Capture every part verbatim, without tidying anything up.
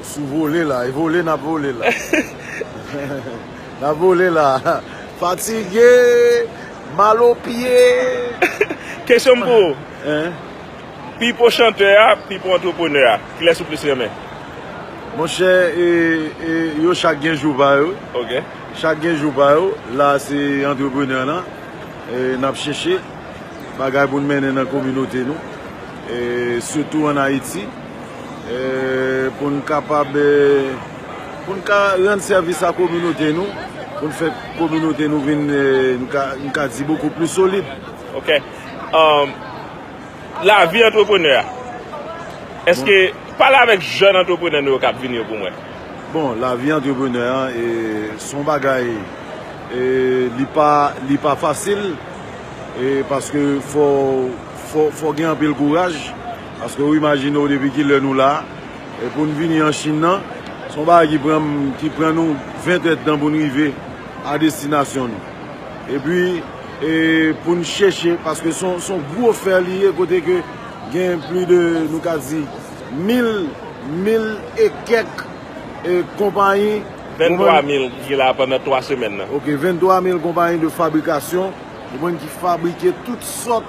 Sou vole la, e vole n ap vole la. N ap vole la. Fatige, mal o pye. Kesyon m pou ou. Pipo chantè a, pipo antreprenè a, kilès ou plis renmen? Monchè, e, e, yo chak gen jou pa yo. Ok. Chak gen jou pa yo. La se antreprenè lan. E, n ap chèche bagay pou n mennen nan kominote nou. E, sitou ann Ayiti. E, pou n kapab, e, pou n ka rann sèvis a kominote nou, pou n fè kominote nou vin, e, n ka, n ka di bokou pli solid. Ok. Um, lavi antreprenè a. Èske, pale avèk jèn antreprenè nou yo k ap vini yo pou mwen. Bon, lavi antreprenè an, e, se yon bagay, e, li pa, li pa fasil, e, paske fò, fò, fò gen anpil kouraj, paske ou imajine w depi ki lè nou la, e pou n vini an Chin nan, se yon bagay ki pran, ki pran nou ven èdtan pou n rive a destinasyon nou. Epi, e, pou n chèche, paske se yon, se yon gwo fè li ye, kote ke gen plis de, nou ka di, mil, mil e kèk, e, konpayi. Venntwa mil ki la pandan twa semèn nan. Ok, venntwa mil konpayi de fabrikasyon, ou konprann, ki fabrike tout sòt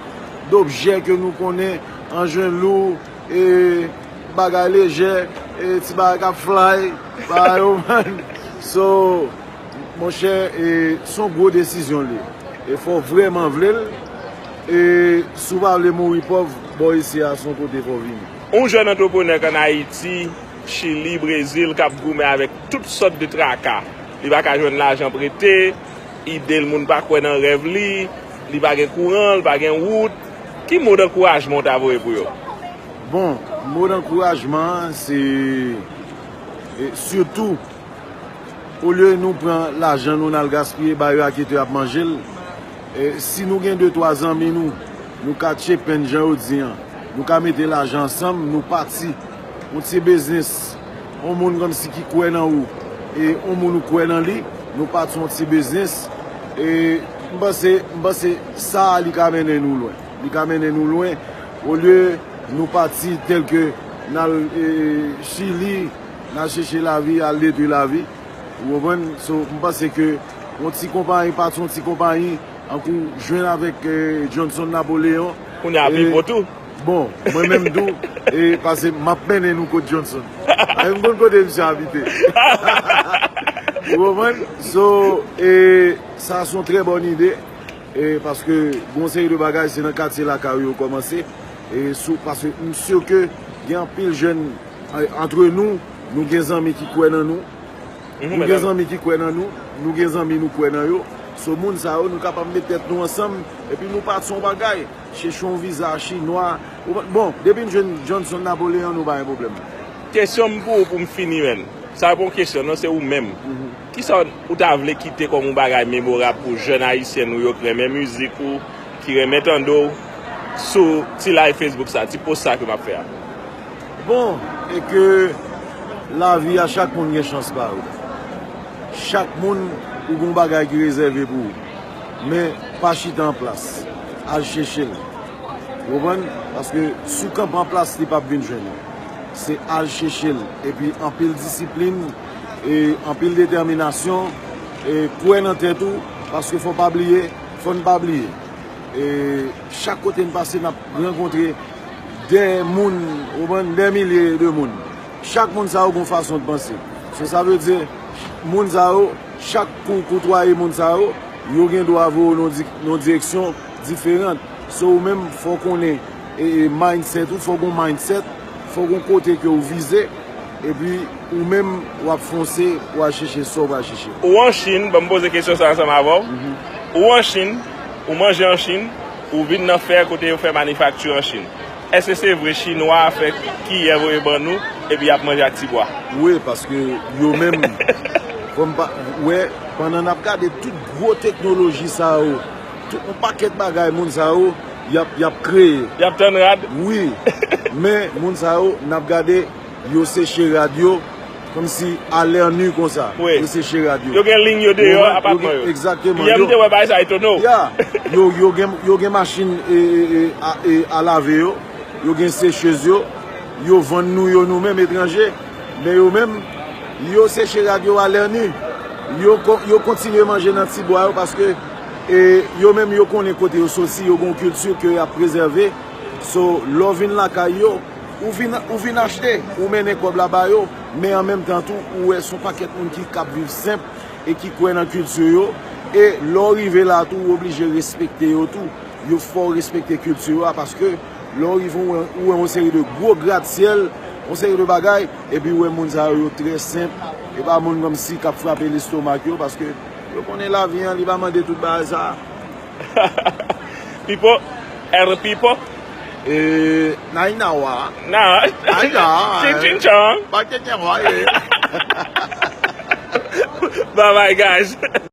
dobjè ke nou konnen, anjen lou, e, bagay lejè, e, ti bagay k ap fly, bagay ou konprann. So, monchè, e, se yon gwo desizyon li. E fò w vrèman vle l. E si w pa vle mouri pòv, bò isi a se yon kote fò w vini. Yon jèn antreprenè k ann Ayiti, Chili, Brezil, k ap goumen avèk tout sòt de traka. Li pa ka jwenn lajan prete, ide l, moun pa kwè nan rèv li, li pa gen kouran, li pa gen wout. Ki mo dankourajman w ta voye pou yo? Bon, mo dankourajman an, se, e, sitou, olye nou pran lajan nou n al gaspiye ba yo ak ete ap manje l, e, si nou gen de twa zanmi nou, nou ka chip in jan yo di an, nou ka mete lajan ansanm, nou pati yon ti biznis, yon moun kòmsi ki kwè nan ou, e yon moun ou kwè nan li, nou pati yon ti biznis, e m panse, m panse sa a li ka mennen nou lwen. Li ka mennen nou lwen, olye nou pati tèlke n al, e, Chili, n al chèche lavi, al detwi lavi. Ou konprann? So, m panse ke yon ti konpayi, pati yon ti konpayi, ankou jwenn avèk, e, Johnson Napoléon. Kounye a, e, Pipo tou. Bon, mwen menm tou, e, paske m ap mennen nou kot Johnson. E, m konn kote misye abite. Ou konprann? So, e, sa se yon trè bòn ide. E paske gon seri de bagay se nan katye lakay ou yo kòmanse. E sou, paske m si ke gen anpil jèn, e, antre nou, nou gen zanmi ki kwè nan nou. Nou gen zanmi ki kwè nan nou, nou gen zanmi nou kwè nan yo. So moun sa yo, nou kapab met tèt nou ansanm, epi nou pati yon bagay. Chèche yon viza chinwa. Ou pa, bon, depi n jwenn Johnson Napoléon, nou pa gen pwoblèm. Kesyon m pou ou pou m fini, menn. Sa pa yon kesyon, non, se ou menm. Kisa ou ta vle kite kòm yon bagay memorab pou jèn ayisyen nou yo k renmen mizik ou, ki renmen tande w sou ti live Facebook sa, ti post sa ke m ap fè a? Bon, e ke lavi a, chak moun gen chans pa yo. Chak moun, ou gen yon bagay ki rezève pou ou. Men, pa chita an plas. Al chèche l. Ou konprann? Paske si w kanpe an plas, li p ap vin jwenn ou. Se al chèche l. Epi anpil disiplin, e anpil detèminasyon, e kwè nan tèt ou, paske fò pa bliye, fò n pa bliye. E chak kote n pase, n ap rankontre dè moun, ou konprann, dè milye de moun. Chak moun sa yo gen yon fason de panse. So, sa vle di, moun sa yo, chak kou w koutwaye moun sa yo, yo gen dwa voye w nan di-, nan direksyon diferan. So, ou menm, fò w konnen, e, e, mindset ou, fò w gen yon mindset, fò w gen yon kote ke w vize, epi ou menm, w ap fonse, w al chèche sa w pral chèche. Ou an Chin, ban m poze kesyon sa ansanm avè w. Ou an Chin, ou manje an Chin, ou vin nan fè kote yo fè manifakti an Chin. Èske se vre chinwa fè kiyè voye ban nou epi y ap manje ak ti bwa? Wi, paske yo menm, fò m pa, wè, pandan n ap gade tout gwo teknoloji sa yo, tout yon pakèt bagay moun sa yo, y ap, y ap kreye. Y ap tann rad? Wi, men moun sa yo, n ap gade, yo seche rad yo, kòmsi alènu konsa. Wi. Yo seche rad yo. Yo gen liy yo deyò apatman yo. Egzakteman. Yè m te wè bagay sa etone w. Ya. Yo, yo gen, yo gen machin e, e, e, a, e, a lave yo. Yo gen sechez yo. Yo vann nou yo nou menm etranje. Men yo menm, yo seche rad yo a lè ni. Yo, ko- yo kontinye manje nan ti bwa yo paske e, yo menm yo konnen kote yo soti, yo gen yon kilti ke y ap prezève. So, lè w vin lakay yo, ou vin, ou vin achte, ou mennen kòb la ba yo, men an menm tan tou, ou wè se yon pakèt moun ki k ap viv senp e ki kwè nan kilti yo. E lè w rive la tou, ou oblije respekte yo tou. Yo fè w respekte kilti yo a paske lè w rive, ou wè, ou wè yon seri de gwo gratsyèl, yon seri de bagay, epi ou wè moun sa yo, yo trè senp. E pa moun kòmsi k ap frape lestomak yo paske yo konnen lavi an, li pa mande tout bagay sa. People, other people. E, nainawa. Nah. Nainawa. Ching ching chong. Baketyawa, e. Bye bye, guys.